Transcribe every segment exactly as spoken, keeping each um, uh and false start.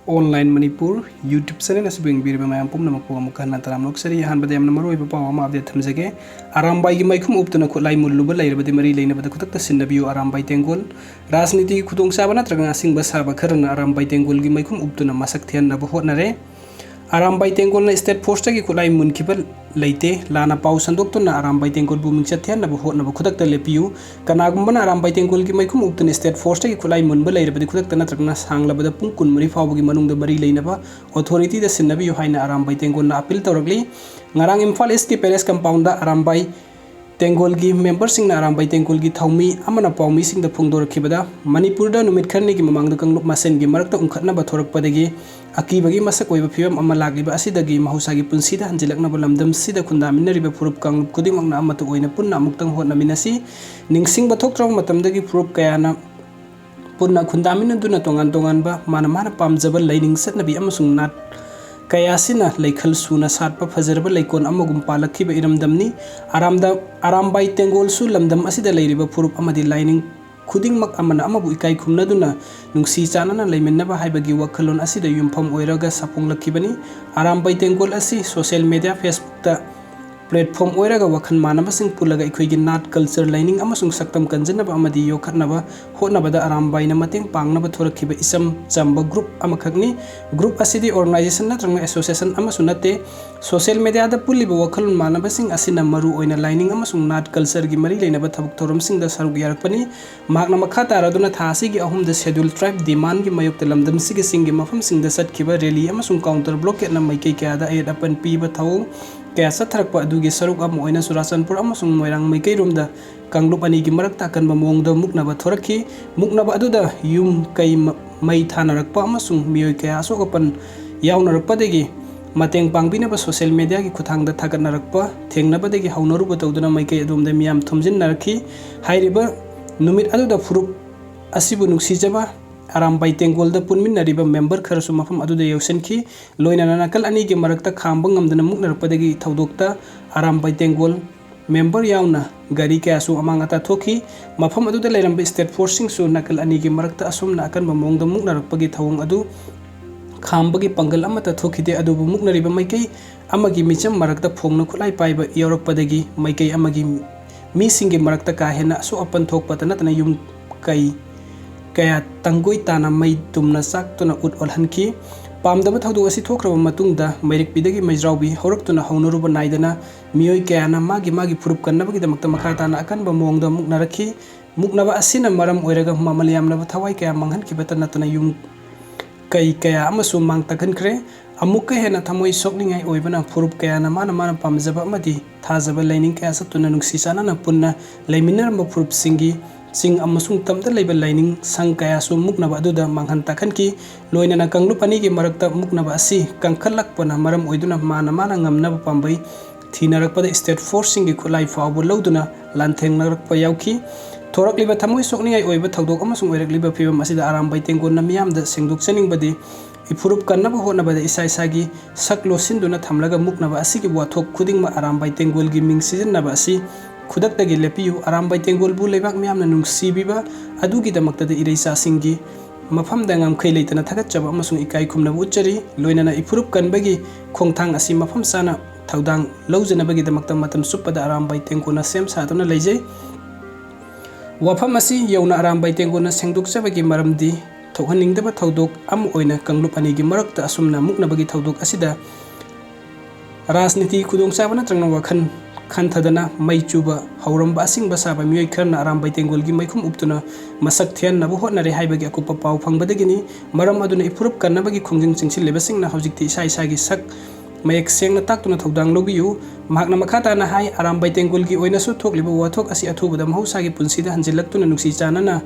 Online Manipur YouTube channel ꯑꯁꯤꯕꯨ ꯌꯦꯡꯕꯤꯔꯤꯕ ꯃꯌꯥꯝ ꯄꯨꯝꯅꯃꯛꯄꯨ ꯑꯃꯨꯛ ꯍꯟꯅ ꯇꯔꯥꯝꯅ ꯑꯣꯛꯆꯔꯤ꯫ ꯑꯍꯥꯟꯕꯗ ꯌꯥꯝꯅ ꯃꯔꯨꯑꯣꯏꯕ ꯄꯥꯎ ꯑꯃ update ꯊꯝꯖꯒꯦ꯫ ꯑꯔꯥꯝꯕꯥꯏꯒꯤ ꯃꯩꯈꯨꯝ ꯎꯞꯇꯨꯅ ꯈꯨꯠꯂꯥꯏ ꯃꯨꯜꯂꯨꯕ ꯂꯩꯔꯕꯗꯤ ꯃꯔꯤ ꯂꯩꯅꯕꯗ ꯈꯨꯗꯛꯇ ꯁꯤꯟꯅꯕꯤꯌꯨ꯫ ꯑꯔꯥꯝꯕꯥꯏ ꯇꯦꯡꯒꯣꯜ꯫ ꯔꯥꯖꯅꯤꯇꯤꯒꯤ ꯈꯨꯗꯣꯡꯆꯥꯕ ꯅꯠꯇ꯭ꯔꯒ ꯑꯁꯤꯡꯕ ꯁꯥꯕ ꯈꯔꯅ ꯑꯔꯥꯝꯕꯥꯏ ꯇꯦꯡꯒꯣꯜꯒꯤ ꯃꯩꯈꯨꯝ ꯎꯞꯇꯨꯅ ꯃꯁꯛ ꯊꯤꯍꯟꯅꯕ ꯍꯣꯠꯅꯔꯦ꯫ ꯑꯔꯥꯝꯕꯥꯏ ꯇꯦꯡꯒꯣꯜꯅ state forceꯇꯒꯤ ꯈꯨꯠꯂꯥꯏ ꯃꯨꯟꯈꯤꯕ ꯂꯩꯇꯦ꯫ ꯂꯥꯟꯅ ꯄꯥꯎ ꯁꯟꯗꯣꯛꯇꯨꯅ ꯑꯔꯥꯝꯕꯥꯏ ꯇꯦꯡꯒꯣꯜꯕꯨ ꯃꯤꯡꯆꯠ ꯊꯤꯍꯟꯅꯕ ꯍꯣꯠꯅꯕ ꯈꯨꯗꯛꯇ ꯂꯦꯞꯄꯤꯌꯨ꯫ ꯀꯅꯥꯒꯨꯝꯕꯅ ꯑꯔꯥꯝꯕꯥꯏ ꯇꯦꯡꯒꯣꯜꯒꯤ ꯃꯩꯈꯨꯝ ꯎꯞꯇꯨꯅ state forceꯇꯒꯤ ꯈꯨꯠꯂꯥꯏ ꯃꯨꯟꯕ ꯂꯩꯔꯕꯗꯤ ꯈꯨꯗꯛꯇ ꯅꯠꯇ꯭ꯔꯒꯅ ꯁꯥꯡꯂꯕꯗ ꯄꯨꯡ ꯀꯨꯟꯃꯔꯤ ꯐꯥꯎꯕꯒꯤ ꯃꯅꯨꯡꯗ ꯃꯔꯤ ꯂꯩꯅꯕ authorityꯗ ꯁꯤꯟꯅꯕꯤꯌꯨ ꯍꯥꯏꯅ ꯑꯔꯥꯝꯕꯥꯏ ꯇꯦꯡꯒꯣꯜꯅ appeal ꯇꯧꯔꯛꯂꯤ꯫ ꯉꯔꯥꯡ ꯏꯝꯐꯥꯜ Eastꯀꯤ palace compoundꯗ ꯑꯔꯥꯝꯕꯥꯏ ꯇꯦꯡꯒꯣꯜꯒꯤ memberꯁꯤꯡꯅ ꯑꯔꯥꯝꯕꯥꯏ ꯇꯦꯡꯒꯣꯜꯒꯤ ꯊꯧꯃꯤ ꯑꯃꯅ ꯄꯥꯎꯃꯤꯁꯤꯡꯗ ꯐꯣꯡꯗꯣꯔꯛꯈꯤꯕꯗ, ꯃꯅꯤꯄꯨꯔꯗ ꯅꯨꯃꯤꯠ ꯈꯔꯅꯤꯒꯤ ꯃꯃꯥꯡꯗ ꯀꯥꯡꯂꯨꯞ ꯃꯁꯦꯟꯒꯤ ꯃꯔꯛꯇ ꯎꯪꯈꯠꯅꯕ ꯊꯣꯔꯛꯄꯗꯒꯤ ꯑꯀꯤꯕꯒꯤ ꯃꯁꯛ ꯑꯣꯏꯕ ꯐꯤꯕꯝ ꯑꯃ ꯂꯥꯛꯂꯤꯕ ꯑꯁꯤꯗꯒꯤ ꯃꯍꯧꯁꯥꯒꯤ ꯄꯨꯟꯁꯤꯗ ꯍꯟꯖꯤꯜꯂꯛꯅꯕ ꯂꯝꯗꯝꯁꯤꯗ ꯈꯨꯟꯗꯥꯃꯤꯟꯅꯔꯤꯕ ꯐꯨꯔꯨꯞ ꯀꯥꯡꯂꯨꯞ ꯈꯨꯗꯤꯡꯃꯛꯅ ꯑꯃꯠꯇ ꯑꯣꯏꯅ ꯄꯨꯟꯅ ꯑꯃꯨꯛꯇꯪ ꯍꯣꯠꯅꯃꯤꯟꯅꯁꯤ꯫ ꯅꯤꯡꯁꯤꯡꯕ ꯊꯣꯛꯇ꯭ꯔꯕ ꯃꯇꯝꯗꯒꯤ ꯐꯨꯔꯨꯞ ꯀꯌꯥꯅ ꯄꯨꯟꯅ ꯈꯨꯟꯗꯥꯃꯤꯟꯅꯗꯨꯅ ꯇꯣꯉꯥꯟ ꯇꯣꯉꯥꯟꯕ ꯃꯥꯅ ꯃꯥꯅ ꯄꯥꯝꯖꯕ ꯂꯥꯏꯅꯤꯡ ꯆꯠꯅꯕꯤ ꯑꯃꯁꯨꯡ ꯅꯥꯠ ꯀꯌꯥꯁꯤꯅ ꯂꯩꯈꯜ ꯁꯨꯅ ꯁꯥꯠꯄ ꯐꯖꯔꯕ ꯂꯩꯀꯣꯜ ꯑꯃꯒꯨꯝ ꯄꯥꯜꯂꯛꯈꯤꯕ ꯏꯔꯝꯗꯝꯅꯤ꯫ ꯑꯔꯥꯝꯗ-, ꯑꯔꯥꯝꯕꯥꯏ ꯇꯦꯡꯒꯣꯜꯁꯨ ꯂꯝꯗꯝ ꯑꯁꯤꯗ ꯂꯩꯔꯤꯕ ꯐꯨꯔꯨꯞ ꯑꯃꯗꯤ ꯂꯥꯏꯅꯤꯡ ꯈꯨꯗꯤꯡꯃꯛ ꯑꯃꯅ ꯑꯃꯕꯨ ꯏꯀꯥꯏ ꯈꯨꯝꯅꯗꯨꯅ ꯅꯨꯡꯁꯤ ꯆꯥꯟꯅꯅ ꯂꯩꯃꯤꯟꯅꯕ ꯍꯥꯏꯕꯒꯤ ꯋꯥꯈꯜꯂꯣꯟ ꯑꯁꯤꯗ ꯌꯨꯝꯐꯝ ꯑꯣꯏꯔꯒ ꯁꯥꯐꯣꯡꯂꯛꯈꯤꯕꯅꯤ꯫ ꯑꯔꯥꯝꯕꯥꯏ ꯇꯦꯡꯒꯣꯜ ꯑꯁꯤ social media, Facebookꯇ platform ꯑꯣꯏꯔꯒ ꯋꯥꯈꯜ ꯃꯥꯟꯅꯕꯁꯤꯡ ꯄꯨꯜꯂꯒ ꯑꯩꯈꯣꯏꯒꯤ ꯅꯥꯠ, culture, ꯂꯥꯏꯅꯤꯡ ꯑꯃꯁꯨꯡ ꯁꯛꯇꯝ ꯀꯟꯖꯅꯕ ꯑꯃꯗꯤ ꯌꯣꯛꯈꯠꯅꯕ ꯍꯣꯠꯅꯕꯗ ꯑꯔꯥꯝꯕꯥꯏꯅ ꯃꯇꯦꯡ ꯄꯥꯡꯅꯕ ꯊꯣꯔꯛꯈꯤꯕ ꯏꯆꯝ ꯆꯝꯕ group ꯑꯃꯈꯛꯅꯤ꯫ Group ꯑꯁꯤꯗꯤ organization ꯅꯠꯇ꯭ꯔꯒ association ꯑꯃꯁꯨ ꯅꯠꯇꯦ꯫ Social mediaꯗ ꯄꯨꯜꯂꯤꯕ ꯋꯥꯈꯜꯂꯣꯟ ꯃꯥꯟꯅꯕꯁꯤꯡ ꯑꯁꯤꯅ ꯃꯔꯨ ꯑꯣꯏꯅ ꯂꯥꯏꯅꯤꯡ ꯑꯃꯁꯨꯡ ꯅꯥꯠ, cultureꯒꯤ ꯃꯔꯤ ꯂꯩꯅꯕ ꯊꯕꯛ ꯊꯧꯔꯝꯁꯤꯡꯗ ꯁꯔꯨꯛ ꯌꯥꯔꯛꯄꯅꯤ꯫ ꯃꯍꯥꯛꯅ ꯃꯈꯥ ꯇꯥꯔꯗꯨꯅ ꯊꯥ ꯑꯁꯤꯒꯤ ꯑꯍꯨꯝꯗ Scheduled Tribe demandꯒꯤ ꯃꯥꯌꯣꯛꯇ ꯂꯝꯗꯝꯁꯤꯒꯤ ꯆꯤꯡꯒꯤ ꯃꯐꯝꯁꯤꯡꯗ ꯆꯠꯈꯤꯕ rally ꯑꯃꯁꯨꯡ counter blockadena ꯃꯥꯏꯀꯩ ꯀꯌꯥꯗ ꯑꯌꯦꯠ ꯑꯄꯟ ꯄꯤꯕ ꯊꯧꯑꯣꯡ ꯀꯌꯥ ꯆꯠꯊꯔꯛꯄ ꯑꯗꯨꯒꯤ ꯁꯔꯨꯛ ꯑꯃ ꯑꯣꯏꯅ ꯆꯨꯔꯥꯆꯥꯟꯄꯨꯔ ꯑꯃꯁꯨꯡ ꯃꯣꯏꯔꯥꯡ ꯃꯥꯏꯀꯩꯔꯣꯝꯗ ꯀꯥꯡꯂꯨꯞ ꯑꯅꯤꯒꯤ ꯃꯔꯛꯇ ꯑꯀꯟꯕ ꯃꯑꯣꯡꯗ ꯃꯨꯛꯅꯕ ꯊꯣꯔꯛꯈꯤ꯫ ꯃꯨꯛꯅꯕ ꯑꯗꯨꯗ ꯌꯨꯝ ꯀꯩ ꯃ-, ꯃꯩ ꯊꯥꯅꯔꯛꯄ ꯑꯃꯁꯨꯡ ꯃꯤꯑꯣꯏ ꯀꯌꯥ ꯑꯁꯣꯛ ꯑꯄꯟ ꯌꯥꯎꯅꯔꯛꯄꯗꯒꯤ ꯃꯇꯦꯡ ꯄꯥꯡꯕꯤꯅꯕ social mediaꯒꯤ ꯈꯨꯠꯊꯥꯡꯗ ꯊꯥꯒꯠꯅꯔꯛꯄ ꯊꯦꯡꯅꯕꯗꯒꯤ ꯍꯧꯅꯔꯨꯕ ꯇꯧꯗꯨꯅ ꯃꯥꯏꯀꯩ ꯑꯗꯣꯝꯗ ꯃꯤꯌꯥꯝ ꯊꯨꯝꯖꯤꯟꯅꯔꯛꯈꯤ꯫ ꯍꯥꯏꯔꯤꯕ ꯅꯨꯃꯤꯠ ꯑꯗꯨꯗ ꯐꯨꯔꯨꯞ ꯑꯁꯤꯕꯨ ꯅꯨꯡꯁꯤꯖꯕ ꯑꯔꯥꯝꯕꯥꯏ ꯇꯦꯡꯒꯣꯜꯗ ꯄꯨꯟꯃꯤꯟꯅꯔꯤꯕ member ꯈꯔꯁꯨ ꯃꯐꯝ ꯑꯗꯨꯗ ꯌꯧꯁꯤꯟꯈꯤ꯫ ꯂꯣꯏꯅꯅ ꯅꯥꯀꯜ ꯑꯅꯤꯒꯤ ꯃꯔꯛꯇ ꯈꯥꯝꯕ ꯉꯝꯗꯅ ꯃꯨꯛꯅꯔꯛꯄꯗꯒꯤ ꯊꯧꯗꯣꯛꯇ ꯑꯔꯥꯝꯕꯥꯏ ꯇꯦꯡꯒꯣꯜ member ꯌꯥꯎꯅ ꯒꯥꯔꯤ ꯀꯌꯥꯁꯨ ꯑꯃꯥꯡ ꯑꯇꯥ ꯊꯣꯛꯈꯤ꯫ ꯃꯐꯝ ꯑꯗꯨꯗ ꯂꯩꯔꯝꯕ state forceꯁꯤꯡꯁꯨ ꯅꯥꯀꯜ ꯑꯅꯤꯒꯤ ꯃꯔꯛꯇ ꯑꯁꯨꯝꯅ ꯑꯀꯟꯕ ꯃꯑꯣꯡꯗ ꯃꯨꯛꯅꯔꯛꯄꯒꯤ ꯊꯧꯑꯣꯡ ꯑꯗꯨ ꯈꯥꯝꯕꯒꯤ ꯄꯥꯡꯒꯜ ꯑꯃꯠꯇ ꯊꯣꯛꯈꯤꯗꯦ꯫ ꯑꯗꯨꯕꯨ ꯃꯨꯛꯅꯔꯤꯕ ꯃꯥꯏꯀꯩ ꯑꯃꯒꯤ ꯃꯤꯆꯝ ꯃꯔꯛꯇ ꯐꯣꯡꯅ ꯈꯨꯠꯂꯥꯏ ꯄꯥꯏꯕ ꯌꯥꯎꯔꯛꯄꯗꯒꯤ ꯃꯥꯏꯀꯩ ꯑꯃꯒꯤ ꯃꯤꯁꯤꯡꯒꯤ ꯃꯔꯛꯇ ꯀꯥ ꯍꯦꯟꯅ ꯑꯁꯣꯛ ꯑꯄꯟ ꯊꯣꯛꯄꯇ ꯅꯠꯇꯅ ꯌꯨꯝ ꯀꯩ ꯀꯌꯥ ꯇꯪꯒꯣꯏ ꯇꯥꯅ ꯃꯩ ꯇꯨꯝꯅ ꯆꯥꯛꯇꯨꯅ ꯎꯠ ꯑꯣꯜꯍꯟꯈꯤ꯫ ꯄꯥꯝꯗꯕ ꯊꯧꯗꯣꯛ ꯑꯁꯤ ꯊꯣꯛꯈ꯭ꯔꯕ ꯃꯇꯨꯡꯗ ꯃꯩꯔꯤꯛꯄꯤꯗꯒꯤ ꯃꯩꯖ꯭ꯔꯥꯎꯕꯤ ꯍꯧꯔꯛꯇꯨꯅ ꯍꯧꯅꯔꯨꯕ ꯅꯥꯏꯗꯅ ꯃꯤꯑꯣꯏ ꯀꯌꯥꯅ ꯃꯥꯒꯤ ꯃꯥꯒꯤ ꯐꯨꯔꯨꯞ ꯀꯟꯅꯕꯒꯤꯗꯃꯛꯇ ꯃꯈꯥ ꯇꯥꯅ ꯑꯀꯟꯕ ꯃꯑꯣꯡꯗ ꯃꯨꯛꯅꯔꯛꯈꯤ꯫ ꯃꯨꯛꯅꯕ ꯑꯁꯤꯅ ꯃꯔꯝ ꯑꯣꯏꯔꯒ ꯃꯃꯜ ꯌꯥꯝꯂꯕ ꯊꯋꯥꯏ ꯀꯌꯥ ꯃꯥꯡꯍꯟꯈꯤꯕꯇ ꯅꯠꯇꯅ ꯌꯨꯝ ꯀꯩ ꯀꯌꯥ ꯑꯃꯁꯨ ꯃꯥꯡ ꯇꯥꯛꯍꯟꯈ꯭ꯔꯦ꯫ ꯑꯃꯨꯛꯀ ꯍꯦꯟꯅ ꯊꯃꯣꯏ ꯁꯣꯛꯅꯤꯡꯉꯥꯏ ꯑꯣꯏꯕꯅ ꯐꯨꯔꯨꯞ ꯀꯌꯥꯅ ꯃꯥꯅ ꯃꯥꯅ ꯄꯥꯝꯖꯕ ꯑꯃꯗꯤ ꯊꯥꯖꯕ ꯂꯥꯏꯅꯤꯡ ꯀꯌꯥ ꯆꯠꯇꯨꯅ ꯅꯨꯡꯁꯤ ꯆꯥꯟꯅꯅ ꯄꯨꯟꯅ ꯂꯩꯃꯤꯟꯅꯔꯝꯕ ꯐꯨꯔꯨꯞꯁꯤꯡꯒꯤ ꯆꯤꯡ ꯑꯃꯁꯨꯡ ꯇꯝꯗ ꯂꯩꯕ ꯂꯥꯏꯅꯤꯡ ꯁꯪ ꯀꯌꯥꯁꯨ ꯃꯨꯛꯅꯕ ꯑꯗꯨꯗ ꯃꯥꯡꯍꯟ ꯇꯥꯛꯍꯟꯈꯤ꯫ ꯂꯣꯏꯅꯅ ꯀꯥꯡꯂꯨꯞ ꯑꯅꯤꯒꯤ ꯃꯔꯛꯇ ꯃꯨꯛꯅꯕ ꯑꯁꯤ ꯀꯟꯈꯠꯂꯛꯄꯅ ꯃꯔꯝ ꯑꯣꯏꯗꯨꯅ ꯃꯥꯅ ꯃꯥꯅ ꯉꯝꯅꯕ ꯄꯥꯝꯕꯩ ꯊꯤꯅꯔꯛꯄꯗ state forceꯁꯤꯡꯒꯤ ꯈꯨꯠꯂꯥꯏ ꯐꯥꯎꯕ ꯂꯧꯗꯨꯅ ꯂꯥꯟꯊꯦꯡꯅꯔꯛꯄ ꯌꯥꯎꯈꯤ꯫ ꯊꯣꯔꯛꯂꯤꯕ ꯊꯃꯣꯏ ꯁꯣꯛꯅꯤꯡꯉꯥꯏ ꯑꯣꯏꯕ ꯊꯧꯗꯣꯛ ꯑꯃꯁꯨꯡ ꯑꯣꯏꯔꯛꯂꯤꯕ ꯐꯤꯕꯝ ꯑꯁꯤꯗ ꯑꯔꯥꯝꯕꯥꯏ ꯇꯦꯡꯒꯣꯟꯅ ꯃꯤꯌꯥꯝꯗ ꯁꯦꯡꯗꯣꯛꯆꯅꯤꯡꯕꯗꯤ ꯏꯐꯨꯔꯨꯞ ꯀꯟꯅꯕ ꯍꯣꯠꯅꯕꯗ ꯏꯁꯥ ꯏꯁꯥꯒꯤ ꯁꯛ ꯂꯣꯠꯁꯤꯟꯗꯨꯅ ꯊꯝꯂꯒ ꯃꯨꯛꯅꯕ ꯑꯁꯤꯒꯤ ꯋꯥꯊꯣꯛ ꯈꯨꯗꯤꯡꯃꯛ ꯑꯔꯥꯝꯕꯥꯏ ꯇꯦꯡꯒꯣꯜꯒꯤ ꯃꯤꯡ ꯁꯤꯖꯤꯟꯅꯕ ꯑꯁꯤ ꯈꯨꯗꯛꯇꯒꯤ ꯂꯦꯞꯄꯤꯌꯨ꯫ ꯑꯔꯥꯝꯕꯥꯏ ꯇꯦꯡꯒꯣꯜꯕꯨ ꯂꯩꯕꯥꯛ ꯃꯤꯌꯥꯝꯅ ꯅꯨꯡꯁꯤꯕꯤꯕ ꯑꯗꯨꯒꯤꯗꯃꯛꯇꯗ ꯏꯔꯩꯆꯥꯁꯤꯡꯒꯤ ꯃꯐꯝꯗ ꯉꯝꯈꯩ ꯂꯩꯇꯅ ꯊꯥꯒꯠꯆꯕ ꯑꯃꯁꯨꯡ ꯏꯀꯥꯏ ꯈꯨꯝꯅꯕ ꯎꯠꯆꯔꯤ꯫ ꯂꯣꯏꯅꯅ ꯏꯐꯨꯔꯨꯞ ꯀꯟꯕꯒꯤ ꯈꯣꯡꯊꯥꯡ ꯑꯁꯤ ꯃꯐꯝ ꯆꯥꯅ ꯊꯧꯗꯥꯡ ꯂꯧꯖꯅꯕꯒꯤꯗꯃꯛꯇ ꯃꯇꯝ ꯆꯨꯞꯄꯗ ꯑꯔꯥꯝꯕꯥꯏ ꯇꯦꯡꯒꯣꯟꯅ ꯁꯦꯝ ꯁꯥꯗꯨꯅ ꯂꯩꯖꯩ꯫ ꯋꯥꯐꯝ ꯑꯁꯤ ꯌꯧꯅ ꯑꯔꯥꯝꯕꯥꯏ ꯇꯦꯡꯒꯣꯟꯅ ꯁꯦꯡꯗꯣꯛꯆꯕꯒꯤ ꯃꯔꯝꯗꯤ ꯊꯣꯛꯍꯟꯅꯤꯡꯗꯕ ꯊꯧꯗꯣꯛ ꯑꯃ ꯑꯣꯏꯅ ꯀꯥꯡꯂꯨꯞ ꯑꯅꯤꯒꯤ ꯃꯔꯛꯇ ꯑꯁꯨꯝꯅ ꯃꯨꯛꯅꯕꯒꯤ ꯊꯧꯗꯣꯛ ꯑꯁꯤꯗ ꯔꯥꯖꯅꯤꯇꯤ ꯈꯨꯗꯣꯡꯆꯥꯕ ꯅꯠꯇ꯭ꯔꯒꯅ ꯋꯥꯈꯜ ꯈꯟꯊꯗꯅ ꯃꯩ ꯆꯨꯕ ꯍꯧꯔꯝꯕ ꯑꯁꯤꯡꯕ ꯁꯥꯕ ꯃꯤꯑꯣꯏ ꯈꯔꯅ ꯑꯔꯥꯝꯕꯥꯏ ꯇꯦꯡꯒꯣꯜꯒꯤ ꯃꯩꯈꯨꯝ ꯎꯞꯇꯨꯅ ꯃꯁꯛ ꯊꯤꯍꯟꯅꯕ ꯍꯣꯠꯅꯔꯦ ꯍꯥꯏꯕꯒꯤ ꯑꯀꯨꯞꯄ ꯄꯥꯎ ꯐꯪꯕꯗꯒꯤꯅꯤ꯫ ꯃꯔꯝ ꯑꯗꯨꯅ ꯏꯐꯨꯔꯨꯞ ꯀꯟꯅꯕꯒꯤ ꯈꯣꯡꯖꯪ ꯆꯪꯁꯤꯜꯂꯤꯕꯁꯤꯡꯅ ꯍꯧꯖꯤꯛꯇꯤ ꯏꯁꯥ ꯏꯁꯥꯒꯤ ꯁꯛ ꯃꯌꯦꯛ ꯁꯦꯡꯅ ꯇꯥꯛꯇꯨꯅ ꯊꯧꯗꯥꯡ ꯂꯧꯕꯤꯌꯨ꯫ ꯃꯍꯥꯛꯅ ꯃꯈꯥ ꯇꯥꯅ ꯍꯥꯏ, ꯑꯔꯥꯝꯕꯥꯏ ꯇꯦꯡꯒꯣꯜꯒꯤ ꯑꯣꯏꯅꯁꯨ ꯊꯣꯛꯂꯤꯕ ꯋꯥꯊꯣꯛ ꯑꯁꯤ ꯑꯊꯨꯕꯗ ꯃꯍꯧꯁꯥꯒꯤ ꯄꯨꯟꯁꯤꯗ ꯍꯟꯖꯤꯜꯂꯛꯇꯨꯅ ꯅꯨꯡꯁꯤ ꯆꯥꯟꯅꯅ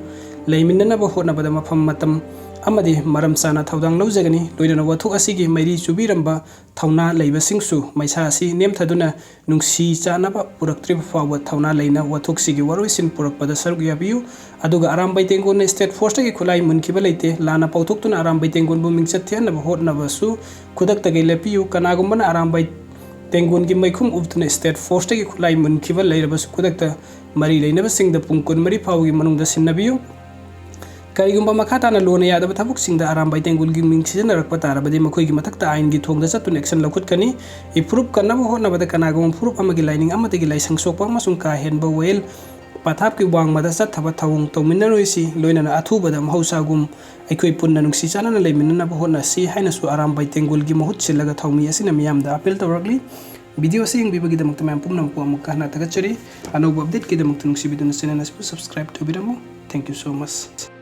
ꯂꯩꯃꯤꯟꯅꯅꯕ ꯍꯣꯠꯅꯕꯗ ꯃꯐꯝ, ꯃꯇꯝ ꯑꯃꯗꯤ ꯃꯔꯝ ꯆꯥꯅ ꯊꯧꯗꯥꯡ ꯂꯧꯖꯒꯅꯤ꯫ ꯂꯣꯏꯅꯅ ꯋꯥꯊꯣꯛ ꯑꯁꯤꯒꯤ ꯃꯩꯔꯤ ꯆꯨꯕꯤꯔꯝꯕ ꯊꯧꯅꯥ ꯂꯩꯕꯁꯤꯡꯁꯨ ꯃꯩꯁꯥ ꯑꯁꯤ ꯅꯦꯝꯊꯗꯨꯅ ꯅꯨꯡꯁꯤ ꯆꯥꯟꯅꯕ ꯄꯨꯔꯛꯇ꯭ꯔꯤꯕ ꯐꯥꯎꯕ ꯊꯧꯅꯥ ꯂꯩꯅ ꯋꯥꯊꯣꯛꯁꯤꯒꯤ ꯋꯥꯔꯣꯏꯁꯤꯟ ꯄꯨꯔꯛꯄꯗ ꯁꯔꯨꯛ ꯌꯥꯕꯤꯌꯨ꯫ ꯑꯗꯨꯒ ꯑꯔꯥꯝꯕꯥꯏ ꯇꯦꯡꯒꯣꯟꯅ state forceꯇꯒꯤ ꯈꯨꯠꯂꯥꯏ ꯃꯨꯟꯈꯤꯕ ꯂꯩꯇꯦ꯫ ꯂꯥꯟꯅ ꯄꯥꯎꯊꯣꯛꯇꯨꯅ ꯑꯔꯥꯝꯕꯥꯏ ꯇꯦꯡꯒꯣꯟꯕꯨ ꯃꯤꯡꯆꯠ ꯊꯤꯍꯟꯅꯕ ꯍꯣꯠꯅꯕꯁꯨ ꯈꯨꯗꯛꯇꯒꯤ ꯂꯦꯞꯄꯤꯌꯨ꯫ ꯀꯅꯥꯒꯨꯝꯕꯅ ꯑꯔꯥꯝꯕꯥꯏ ꯇꯦꯡꯒꯣꯟꯒꯤ ꯃꯩꯈꯨꯝ ꯎꯞꯇꯨꯅ state forceꯇꯒꯤ ꯈꯨꯠꯂꯥꯏ ꯃꯨꯟꯈꯤꯕ ꯂꯩꯔꯕꯁꯨ ꯈꯨꯗꯛꯇ ꯃꯔꯤ ꯂꯩꯅꯕꯁꯤꯡꯗ ꯄꯨꯡ ꯀꯨꯟꯃꯔꯤ ꯐꯥꯎꯕꯒꯤ ꯃꯅꯨꯡꯗ ꯁꯤꯟꯅꯕꯤꯌꯨ꯫ ꯀꯔꯤꯒꯨꯝꯕ ꯃꯈꯥ ꯇꯥꯅ ꯂꯣꯅ ꯌꯥꯗꯕ ꯊꯕꯛꯁꯤꯡꯗ ꯑꯔꯥꯝꯕꯥꯏ ꯇꯦꯡꯒꯨꯜꯒꯤ ꯃꯤꯡ ꯁꯤꯖꯤꯟꯅꯔꯛꯄ ꯇꯥꯔꯕꯗꯤ ꯃꯈꯣꯏꯒꯤ ꯃꯊꯛꯇ ꯑꯥꯏꯟꯒꯤ ꯊꯣꯡꯗ ꯆꯠꯇꯨꯅ action ꯂꯧꯈꯠꯀꯅꯤ꯫ ꯏꯐꯨꯔꯨꯞ ꯀꯟꯅꯕ ꯍꯣꯠꯅꯕꯗ ꯀꯅꯥꯒꯨꯝꯕ ꯐꯨꯔꯨꯞ ꯑꯃꯒꯤ ꯂꯥꯏꯅꯤꯡ ꯑꯃꯗꯒꯤ ꯂꯥꯏꯁꯪ ꯁꯣꯛꯄ ꯑꯃꯁꯨꯡ ꯀꯥ ꯍꯦꯟꯕ ꯋꯥꯌꯦꯜ ꯄꯊꯥꯞꯀꯤ ꯋꯥꯡꯃꯗ ꯆꯠꯊꯕ ꯊꯧꯑꯣꯡ ꯇꯧꯃꯤꯟꯅꯔꯣꯏꯁꯤ꯫ ꯂꯣꯏꯅꯅ ꯑꯊꯨꯕꯗ ꯃꯍꯧꯁꯥꯒꯨꯝ ꯑꯩꯈꯣꯏ ꯄꯨꯟꯅ ꯅꯨꯡꯁꯤ ꯆꯥꯟꯅꯅ ꯂꯩꯃꯤꯟꯅꯅꯕ ꯍꯣꯠꯅꯁꯤ ꯍꯥꯏꯅꯁꯨ ꯑꯔꯥꯝꯕꯥꯏ ꯇꯦꯡꯒꯨꯜꯒꯤ ꯃꯍꯨꯠ ꯁꯤꯜꯂꯒ ꯊꯧꯃꯤ ꯑꯁꯤꯅ ꯃꯤꯌꯥꯝꯗ appeal ꯇꯧꯔꯛꯂꯤ꯫ Video ꯑꯁꯤ ꯌꯦꯡꯕꯤꯕꯒꯤꯗꯃꯛꯇ ꯃꯌꯥꯝ ꯄꯨꯝꯅꯃꯛꯄꯨ ꯑꯃꯨꯛꯀ ꯍꯟꯅ ꯊꯥꯒꯠꯆꯔꯤ꯫ ꯑꯅꯧꯕ updateꯀꯤꯗꯃꯛꯇ ꯅꯨꯡꯁꯤꯕꯤꯗꯨꯅ channel ꯑꯁꯤꯕꯨ subscribe ꯇꯧꯕꯤꯔꯝꯃꯨ꯫ Thank you so much꯫